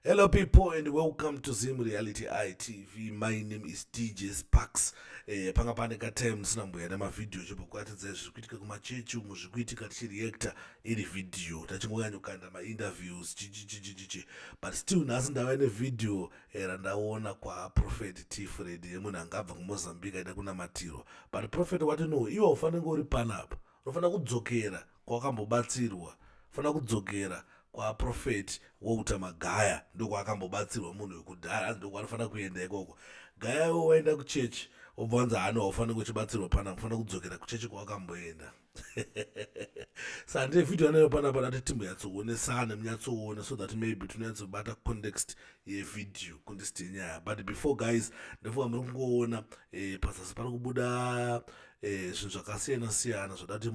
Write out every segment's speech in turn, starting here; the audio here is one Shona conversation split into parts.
Hello people and welcome to Zim Reality ITV. My name is DJ Sparks. Eh, panga pane ka time ndisina mbuya nemavideo chimbokuratidzai zviri kuitika kumachechi umu zviri kuitika tichireacta iri video tachingonyanyokanda mainterviews chichichichichi but still nhasi ndava nevideo eh, randaona kwaprophet T Fred yemunhu anga abva kuMozambique aida kunamatirwa but prophet wati no iwe haufanire uri panapa unofanira kudzokera kwawakambobatsirwa unofanira kudzokera kwaProphet Walter Magaya ndokwaakambobatsirwa munhu wekudhara hanzi ndokwaanofanira kuenda ikoko gaya iwe waenda kuchechi wobva wanzi hano haufaniri kuchibatsirwa pana unofanira kudzokera kuchechi kwawakamboenda saka ndine vhidhiyo anayo panapa dati timbonyatsoonesana munyatsoona so that maybe tinonyatsobata context yevhidhiyo context yenyaya but before guys ndofunga muri kungoona eh, pazasi pari kubuda eh, zvinhu zvakasiyana siyana zvoda kuti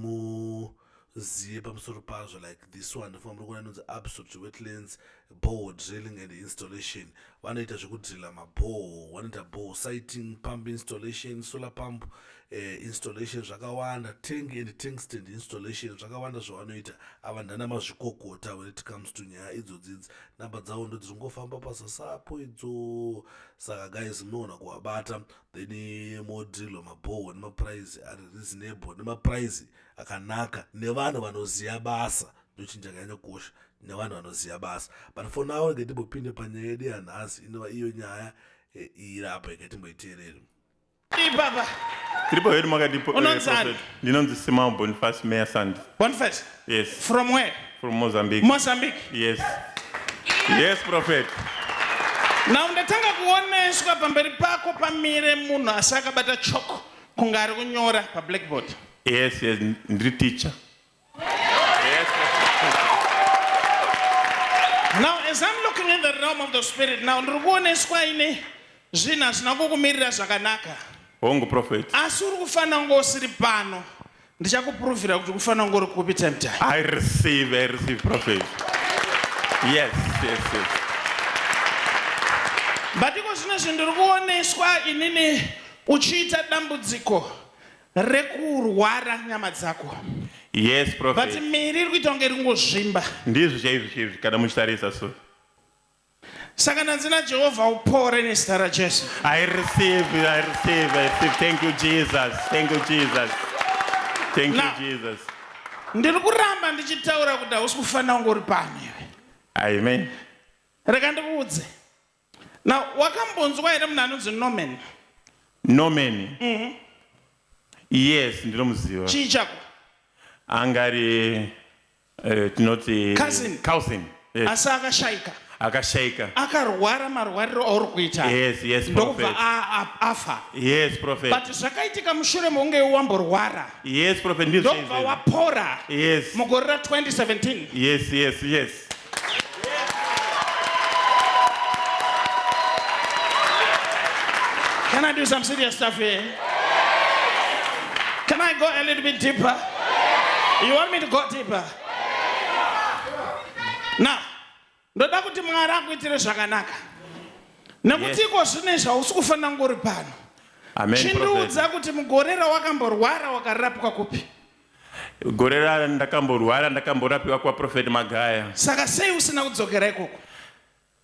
muzive pamusoro pazvo like this one ndofunga muri kuona inonzi absolute wetlands bore drilling and installation vanoita zvekudrilla mabore vanoita bore sighting pump installation solar pump eh, installation zvakawanda tank and tank stand installation zvakawanda zvavanoita ava ndana mazvikokota when it comes to nyaya idzodzidzi namba dzavo ndodziri kungofamba pasasapo idzo saka guys munoona kuvabata then modrillwa mabhoho nemaprize ari reasonable nemaprize akanaka nevanhu vanoziva basa ndochinhu chakanyanya kukosha nevanhu vanoziva basa but for now rege timbopinde panyaya yedu yanhasi inova iyo nyaya eh, iri apa rege timboiteerere Baba. Tiripo hedu makadipo. Eh, Unonzi ani? Ndinonzi Simao Boniface Mayor Sandi. Boniface? Yes. From where? From Mozambique. Mozambique. Yes. Yes, prophet. Now ndatanga kuoneswa pamberi pako pamire munhu asi akabata choko kunge ari kunyora pablackboard. Yes, yes, ndiri teacher. Yes. Now as I'm looking in the realm of the spirit now ndiri kuoneswa ine zvinhu hazvina kukumirira zvakanaka. Hongu prophet. Asi uri kufanira kunge usiri pano. Ndichakuprovhira kuti kufanira kunge uri kupi time time. I receive, I receive prophet. Yes, yes, yes. But iko zvino zvinhu ndiri kuoneswa inini uchiita dambudziko rekurwara nyama dzako. Yes, prophet. But miri iri kuita kunge iri kungozvimba. Ndizvo chaizvo chaizvo kana muchitarisa so. Saka ndanzi naJehovha upore nezita raJesu. I receive, I receive, I receive. Thank you Jesus. Thank you Jesus. Thank you Now- Jesus. Ndiri kuramba ndichitaura kuti hausi kufanira kunge uri pano iwe. Amen. Rega ndikuudze. Now wakambonzwa here munhu anonzi Norman? Norman. Yes, ndinomuziva. Chii chako? Angari eh, tinoti Cousin. Cousin. Yes. Asi akashaika. Akashaika. Akarwara marwariro auri kuita. Yes, yes, Ndokubva prophet. afa. Yes, prophet. But zvakaitika mushure mekunge wamborwara. Yes, prophet. Ndizvo Ndokubva chaizvo. wapora. Yes. Mugore ra 2017. Yes, yes, yes. Can I do some serious stuff here? Can I go a little bit deeper? You want me to go deeper? Now, ndoda kuti Mwari akuitire zvakanaka. Nekuti iko zvine zvausi kufanira kunge uri pano. Amen. Chindiudza Prophet. kuti mugore rawakamborwara wakarapwa kupi? Gore randakamborwara ndakamborapiwa kwaProphet Magaya. Saka sei usina kudzokera ikoko?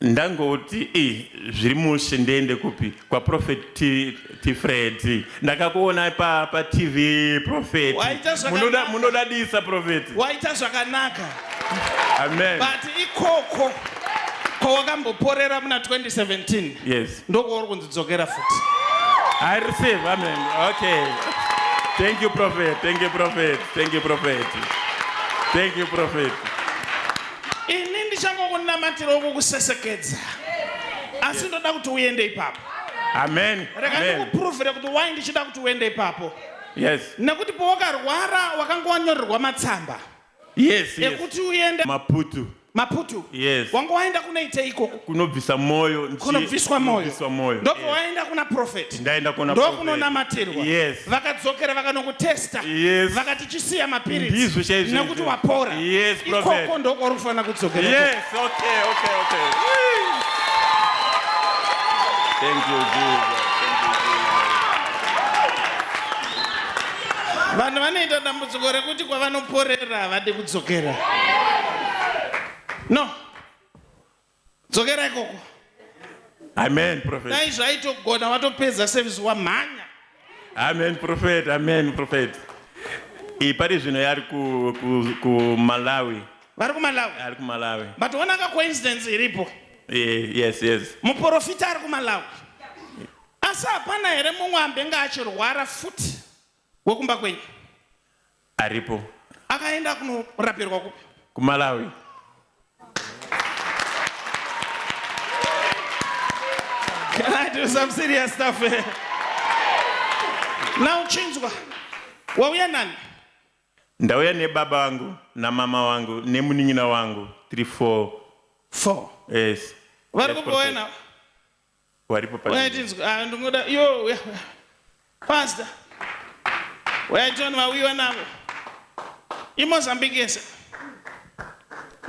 Ndangoti i zviri mushe ndiende kupi kwaProphet T, T Fred. Ndakakuona pa pa TV Prophet. Waita zvakanaka. Munoda munodadisa Prophet. Waita zvakanaka. Amen. But ikoko kwawakamboporera muna 2017. Yes. Ndokwauri kunzi dzokera futi. I receive. Amen. Okay. Thank you, Prophet. Thank you, Prophet. Thank you, Prophet. Thank you, Prophet. Ini ndichangokunamatira kukusesekedza. Asi ndoda kuti uende ipapo. Amen. Rega Amen. ndikuprovere kuti why ndichida kuti uende ipapo. Yes. Nekuti pawakarwara wakanga wanyorerwa matsamba. Yes, yes. Ekuti uende Maputo. Maputo. Yes. Wanga waenda kunoita ikoko? Kunobvisa moyo. Kunobviswa moyo. Kunobviswa moyo. Ndobva waenda kuna prophet. Ndaenda kuna prophet. Ndokunonamatirwa. Yes. Vakadzokera vakanokutesta. Yes. Vakati chisiya mapiritsi. Ndizvo chaizvo. Nekuti wapora. Yes, prophet. Ikoko ndokwauri kufanira kudzokera. Yes, okay, okay, okay. Thank you, Jesus. Thank you, Jesus. Vanhu vanoita dambudziko rekuti kwavanoporera havadi kudzokera. No. Dzokera ikoko. Amen, prophet. Dai zvaitogona watopedza service wamhanya. Amen, prophet. Amen, prophet. Iyi pari zvino yari ku, ku, ku Malawi. Vari kuMalawi. Ari kuMalawi. But ona ka coincidence iripo. Eh, yes, yes. Muporofita ari kuMalawi. Asi hapana here mumwe ambenge achirwara futi wekumba kwenyu? Aripo. Akaenda kunorapirwa kupi? KuMalawi. Can I do some serious stuff here? Now chinzwa. Wauya nani? Ndauya nebaba vangu namama vangu nemunin'ina wangu 3 4. 4. Yes. Vari Yes, kupi prophet. wena? Waripo pa. Uya tinzwa. Ah, ndingoda yo uya. Pastor. Uya John vauyiwa navo. IMozambique yese.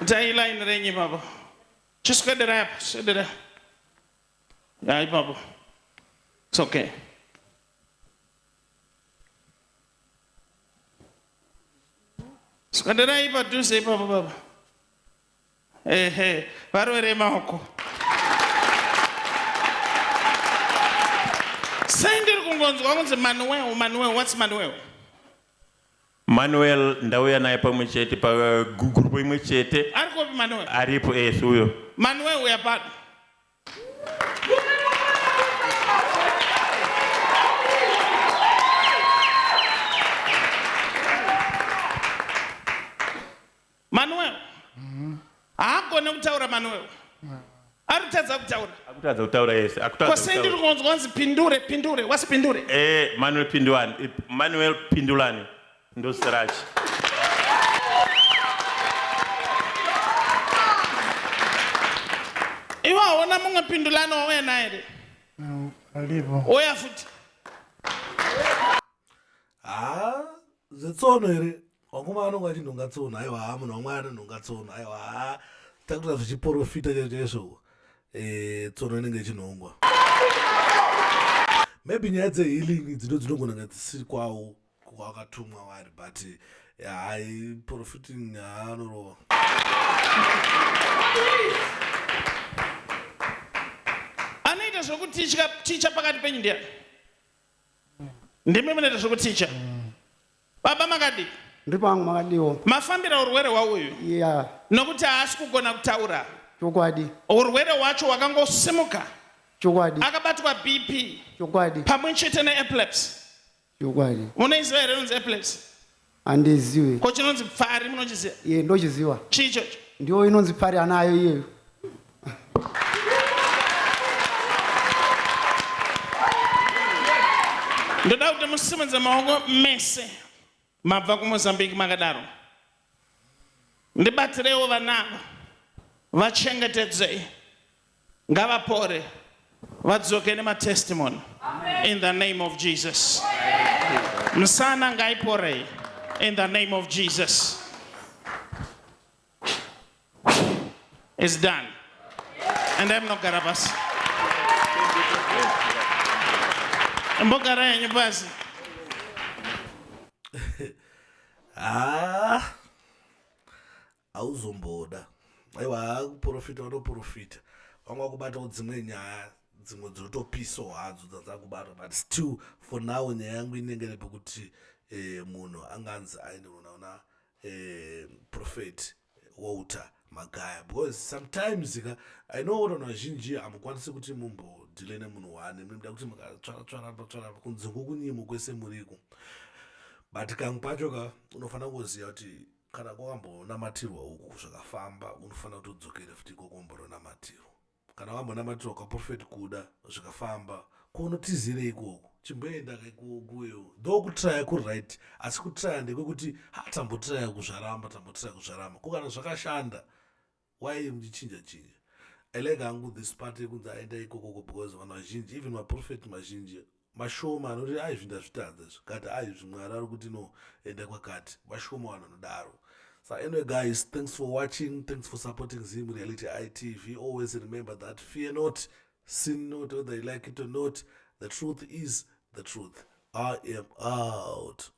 Itai line renyu ipapo. Chiswedera apo, swedera. Ya ipapo. It's okay. Swederai padhuze ipapo baba. Ehe, varovere maoko. Sei ndiri kungonzwa kunzi Manuel, Manuel, what's Manuel? Manuel ndauya naye pamwe chete pagroup imwe chete. Ari kupi Manuel? Aripo ese uyo. Manuel uya pano. Manuel. Haagone kutaura Manuel. Ari kutadza kutaura. Akutadza kutaura yese. Akutadza. Ko sei ndiri kunzwa kunzi pindure, pindure, what's pindure? Eh, Manuel Pindulani. Eh, Manuel Pindulani. Ndozita racho. Iwe hauna mumwe pindulano wauya naye here? Alipo. Uya futi. Haa zvetsono here wakoma anonge achinhonga tsono aiwa haa munhu wamwari anonhonga tsono aiwa haa takuita zvechiporofita chaizvo chaizvo eh, tsono inenge ichinhongwa maybe nyaya dzehealing idzi ndo dzinogona kunge dzisiri kwawo kwakatumwa wari but hai profiting haanorova Anoita zvekuticha ticha pakati penyu ndiani? Ndimi munoita zvekuticha. Baba makadii? Ndiri pangu makadiwo. Mafambira urwere hwauyu? Yeah. Nokuti haasi kugona kutaura. Chokwadi. Urwere hwacho hwakangosimuka. Chokwadi. Akabatwa BP. Chokwadi. Pamwe chete neepilepsy. Chokwadi. Munoiziva here inonzi epilepsy? Handizivi. Ko chinonzi pfari munochiziva? Iye ndochiziva. Chii ichocho? Ndiyo inonzi pfari anayo iyeyo. Ndoda kuti musimudze maoko mese mabva kuMozambique makadaro. Ndibatireiwo vana ava vachengetedzei ngavapore vadzoke nematestimony in the name of Jesus. Msana ngaiporei in the name of Jesus. It's done. And I'm not gara pasi. Mbogara yenyu pasi. Ah. Hauzomboda. Aiwa kuprofita vanoprofita. Vanga vakubatawo dzimwe nyaya dzimwe dzinotopisawo hadzo dzadzakubata but still for now nyaya yangu inenge iri pekuti eh, munhu anganzi aende kunoona eh, prophet Walter Magaya because sometimes ka I know vanhu vazhinji hamukwanisi kuti mumbodhile nemunhu one munoda kuti mukatsvara tsvara tsvara kunze kukunyimo kwese muriko but kamwe pacho ka unofanira kuziva kuti kana kwakambonamatirwa uku zvakafamba unofanira kuti udzokere futi ikoko umbononamatirwa kana wambonamatirwa kwaprofet kuda zvikafamba ko unotizirei ikoko chimboenda kuyo though kutraya kuright asi kutraya ndekwekuti ha tambotraya kuzvaramba tambotraya kuzvaramba ko kana zvakashanda why muchichinja chinja i like hangu this part yekunzi aenda ikokoko because vanhu vazhinji even maprofet mazhinji mashoma anoti ai zvinhu ndazvitadza izvi kati ai izvi mwari ari kuti no enda kwakati vashoma vanhu vanodaro so anyway guys thanks for watching thanks for supporting zim reality itv always remember that fear not sin not whether you like it or not the truth is the truth i am out.